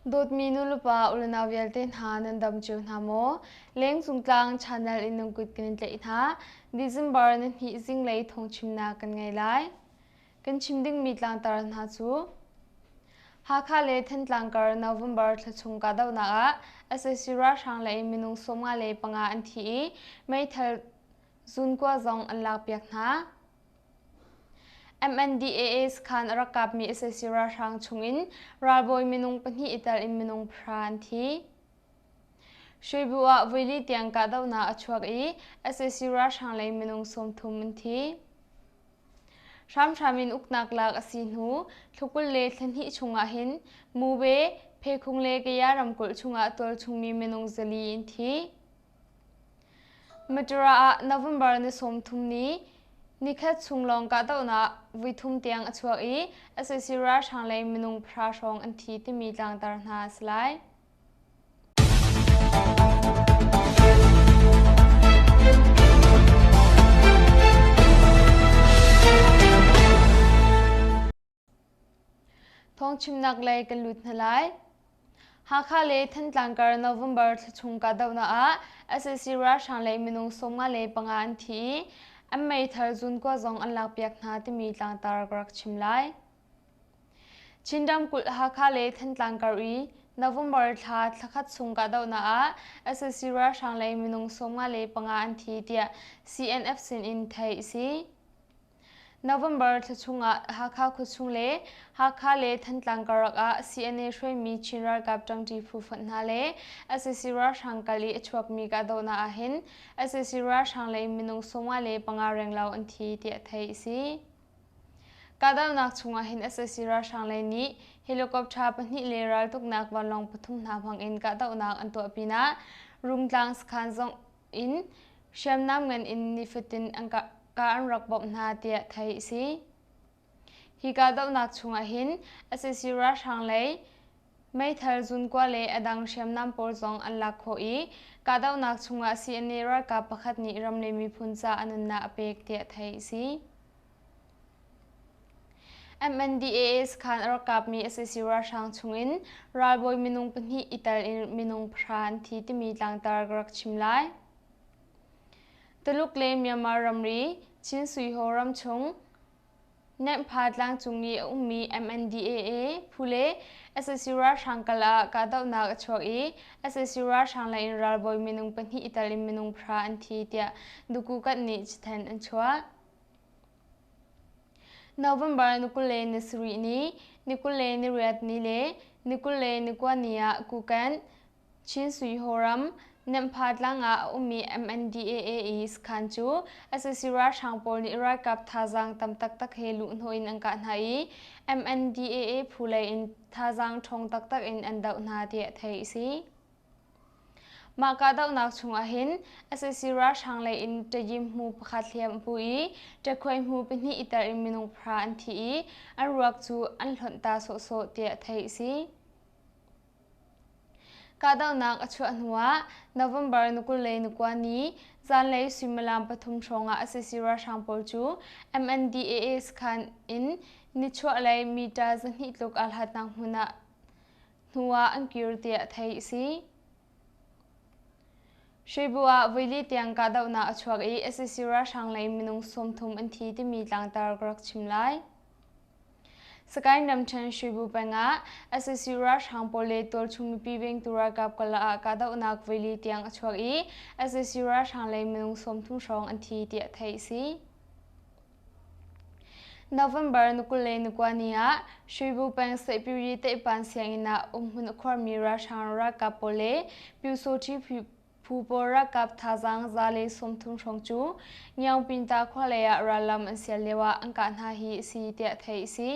Dawtmi nulepa ulenau vialte hna nan dam cio hna maw? Lengcung tlang channel in nan kut kan in tlaih hna. December ni hnih zinglei thawngchimnak kan ngei lai. Kan chim dingmi tlangtar hna cu Hakha le Thantlang kar November thla chung kahdohnak ah sac ralhrang lei minung 55 an thi i meithal zunkua zong an lakpiak hna. MNDAA sakhan a rak kapmi sac ralhrang chungin ralbawi minung pahnih i tel in minung pahra an thi. Shwebu ah voili tiang kahdohnak a chuak i sac ralhrang lei minung 30 an thi. Hramhram in uknak lak a si hnu thla 20 le thla hnih chungah hin Mube, Phekhung le Kaya ramkulh chungah tualchungmi minung 400 an thi. Matura ah November ni 30 ni nikhat chung lawng kahdohnak voithum tiang a chuak i sac ralhrang lei minung pahra hrawng an thi timi tlangtar hna a si lai. Thawngchimnak lei kan lut hna lai. Hakha le Thantlang kar November thla chung kahdohnak ah sac ralhrang lei minung 55 an thi i an meithal zunkua zong an lakpiak hna timi tlangtar ka rak chim lai. Chin ramkulh Hakha le Thantlang kar i November thla thlakhat chung kahdohnak ah sac ralhrang lei minung 55 an thi tiah CNF sin in theih a si. November thla chungah Hakha khuachung le Hakha le Thantlang karlak ah CNA hruaimi Chin ralkap ṭangṭi phu fonh hna le sac ralhrang kal i a chuakmi kahdohnak ahhin sac ralhrang lei minung 55 renglo an thi tiah theih a si. Kahdohnak chungah hin sac ralhrang lei nih helicopter pahnih le raltuknak vanlawng pathum hna hmangin kahdohnak an tuah pinah Rungtlang sakhan zong in hriamnam ngan in nifatin an kah an rak bawmh hna tiah theih a si. Hi kahdohnak chungah hin sac ralhrang lei meithal zunkua le a dang hriamnam pawl zong an lak khawh i kahdohnak chungah CNA ralkap pakhat nih ram le miphun ca a nunnak a pek tiah theih a si. MNDAA sakhan a rak kapmi sac ralhrang chungin ralbawi minung pahnih i tel in minung pahra an thi timi tlangtar ka rak chim lai. Tuluk le Myanmar ramri Chin Suiho ram chung Nempha tlangcung i a ummi MNDAA phu le sac ralhrang kal ah kahdohnak a chuak i sac ralhrang lei in ralbawi minung pahnih i tel in minung pahra an thi tiah Dukukat nih cathanh an chuah. November ni 27 ni, ni 28 ni le ni 29 ni ah Kukan, Chin Sui Ho ram, Nempha tlang ah a ummi MNDAA i sakhan cu sac ralhrang pawl nih ralkap thazaang tam taktak he luhhnawh in an kah hna i MNDAA phu lei in thazaang ṭhawng taktak in an doh hna tiah theih a si. Mah kahdohnak chungah hin sac ralhrang lei in ṭayim hmu pakhat hliam a pu i ṭakhuai hmu pahnih i tel in minung pahra an thi i an ruak cu an hlonh ta sawhsawh tiah theih a si. Kahdohnak a chuah hnuah November ni 29 ni zanlei suimilam pathum hrawngah sac ralhrang pawl cu MNDAA sakhan in nichuahlei mita 200 tluk aa hlatnak hmun ah hnuah an kir tiah theih a si. Shwebu ah voili tiang kahdohnak a chuak i sac ralhrang lei minung 30 an thi timi tlangtar ka rak chim lai. Sagaing ramṭhen Shwebu peng ah sac ralhrang pawl le tualchung mipi vengtu ralkap kala ah kahdohnak voili tiang a chuak i sac ralhrang lei minung 30 hrawng an thi tiah theih a si. November ni 29 ni ah Shwebu peng Saihpiri Teihpan sianginn ah umhmun a khuarmi ralhrang ralkap pawl le Pyusawṭhi phu pawl ralkap thazaang 130 hrawng cu Nyaungpinta khua lei ah rallam an sial lio ah an kah hna hi a si tiah theih a si.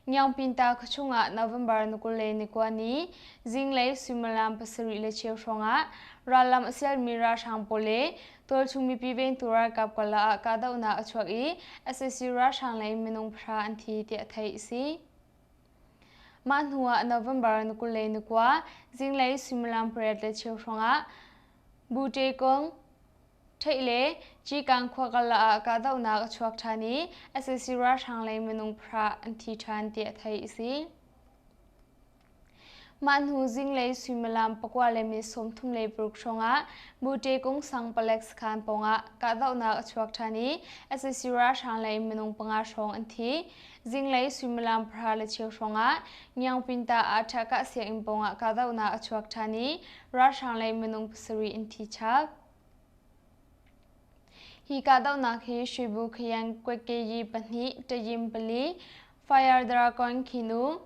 Nyaungpinta khuachung ah November ni 29 ni zinglei suimilam 7:15 hrawngah rallam a sialmi ralhrang pawl le tualchung mipi vengtu ralkap kala ah kahdohnak a chuak i sac ralhrang lei minung pahra an thi tiah theih a si. Mah hnuah November ni 29 zinglei suimilam 8:15 hrawngah Bute kong Theih le Cikang khua karlak ah kahdohnak a chuak ṭhan i sac ralhrang lei minung pahra an thi ṭhan tiah theih a si. Mah hnu zinglei suimilam pakua le minute 36 hrawngah Bute Kungsang palek sakhan pawngah kahdohnak a chuak ṭhan i sac ralhrang lei minung panga hrawng an thi. Zinglei suimilam pahra le cheu hrawngah Ngiangpinta ah ṭhahkah sianginn pawngah kahdohnak a chuak ṭhan i ralhrang lei minung pasarih an thi chap. Hi kahdohnak hi Shwebu Khayan Kwekkeyi pahnih, Tayim pali, Fire Dragon Khinu,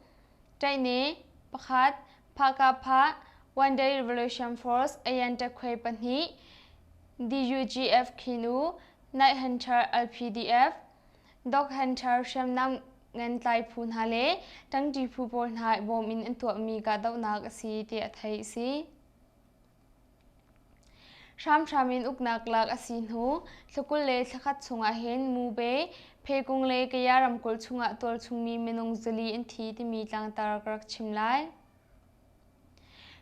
Ṭaihne pakhat, Phakapha, One Day Revolution Force, Ayan Takhwe pahnih, DUGF Khinu, Night Hunter LPDF, Dog Hunter hriamnam ngan tlai phu hna le ṭangṭi phu pawl hna bawm in an tuahmi kahdohnak a si tiah theih a si. Hramhram in uknak lak a si hnu thla 20 le thla khat chungah hin Mube, Phekung le Kaya ramkulh chungah tualchungmi minung zali an thi timi tlangtar ka rak chim lai.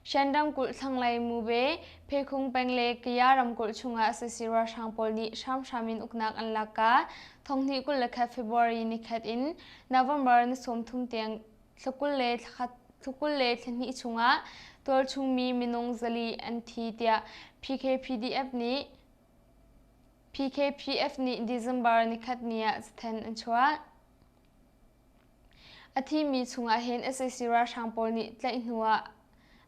Shan ramkulh thlanglei Mube, Phekhung peng le Kaya ramkulh chungah sac ralhrang pawl nih hramhram in uknak an lak ka thonghnih 21 February nikhat in November ni 30 tiang thla 20 le thla 20 le thla hnih chungah tualchungmi minung zali an thi tiah PKPDF nih PKPF nih December nikhat ni ah cathanh an chuah. A thimi chungah hin sac ralhrang pawl nih tlaih hnu ah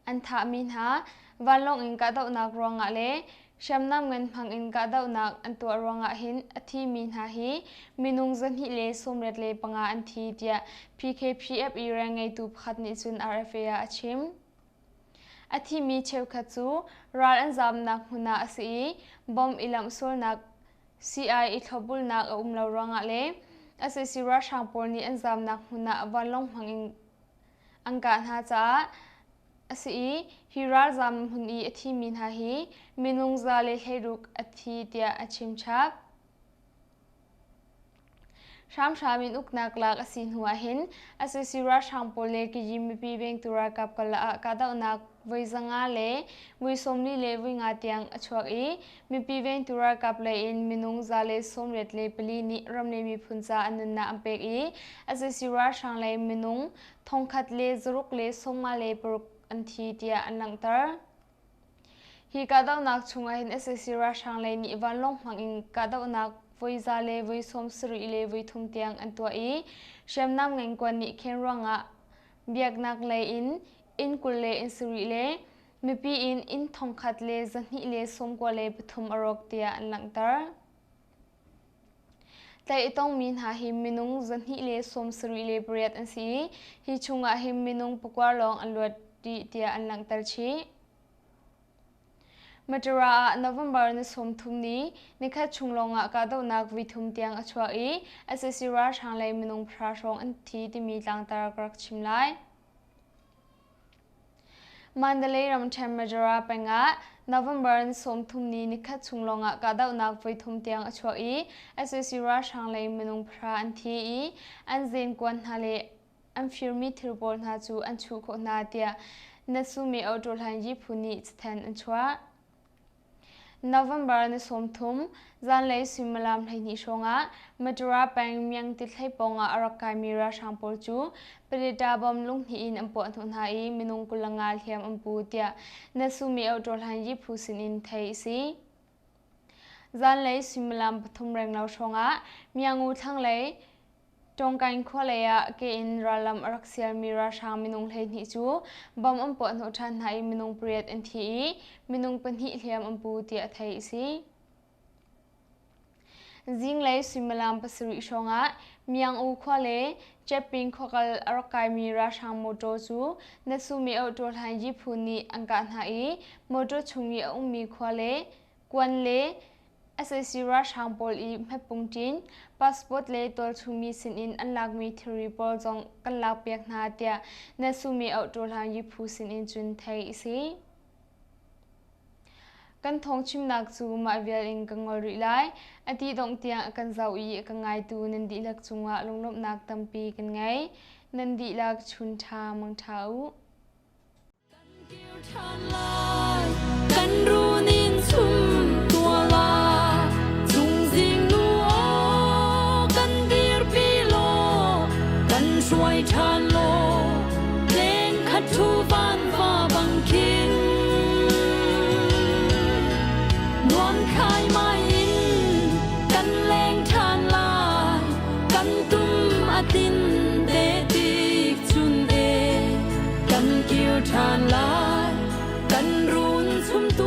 an thahmi hna vanlawng in kahdohnak ruangah le hriamnam ngan hmang in kahdohnak an tuah ruangah hin a thimi hna hi minung 285 an thi tiah PKPF i rianngeitu pakhat nih cun RFA ah a chim. A thimi cheukhat cu ral an zamnak hmun ah a si i bomb i lamhsualnak CI i thlopbulnak a um lo ruangah le sac ralhrang pawl nih an zamnak hmun ah vanlawng hmang in an kah hna caah a si i hi ralzam hmun i a thimi hna hi minung 116 a thi tiah a chim chap. Hramhram in uknak lak a si hnu ahhin sac ralhrang pawl le Kyi mipi vengtu ralkap karlak ah kahdohnak voi 500 le voi 40 le voi nga tiang a chuak i mipi vengtu ralkap lei in minung 184 nih ram le miphun ca an nunnak an pek i sac ralhrang lei minung thongkhat le zaruk le 56 an thi tiah an langhter. Hi kahdohnak chungah hin sac ralhrang lei nih vanlawng hmang in kahdohnak voi za le voi 70 le voi thum tiang an tuah i hriamnam ngengkuan nih khen ruangah biaknak lei in inn 20 le inn sarih le mipi in inn thongkhat le 293 a rawk tiah an langhter. Tlaih a tongmi hna hi minung 278 an si i hi chungah hin minung pakua lawng an luat dih tiah an langhter chih. Matura ah November ni 30 ni nikhat chung lawngah kahdohnak voithum tiang a chuak i sac ralhrang lei minung pahra hrawng an thi timi tlangtar ka rak chim lai. Mandalay ramṭhen Majora peng ah November ni 30 ni nikhat chung lawngah kahdohnak voithum tiang a chuak i sac ralhrang lei minung pahra an thi i an zenkuan hna le an firmi thil pawl hna cu an chuh khawh hna tiah Natsumi Otohlan Yi phu nih cathanh an chuah. November ni 30, zanlei suimilam 12 hrawngah Matura peng Myang tithlei pawngah a rak kaimi ralhrang pawl cu Palita bomb lunghnih in an puah hnawh hna i minung 25 hliam an pu tiah Natsumi Otohlan Yi phu sinin theih a si. Zanlei suimilam pathum renglo hrawngah Myangu thlanglei Tawngkaing khua lei ah ke in rallam a rak sialmi ralhrang minung 12 cu bomb an puah hnawh ṭhan hna i minung pariat an thi i minung pahnih hliam an pu tiah theih a si. Zinglei suimilam pasarih hrawngah Myang-U khua le Cheping khuakal a rak kaimi ralhrang motor cu Natsumi-oh Tualhan Yi phu nih an kah hna i motor chung i a ummi khua le kuan le Sac ralhrang pawl i hmetpungṭin, passport le tualchungmi sinin an lakmi thilri pawl zong kan lakpiak hna tiah Natsumi Ohṭuhlang Yi phu sinin cun theih a si. Kan thawngchimnak cu mah vial in ka ngol rih lai. A ti dongh tiang a kan zoh i a ka ngaitu nan dihlak cungah lunglawmhnak tampi kan ngei. Nan dihlak chun ṭha mang ṭha u. Kan kir ṭhan lai, kan run in chum tua la, chungzing nu aw kan dirpi law, kan hruai ṭhan law, leng khat ṭhu van. Daimai in kan leng ṭhan lai, kan tum a tin te tik chun e, kan kir ṭhan lai, kan run chum.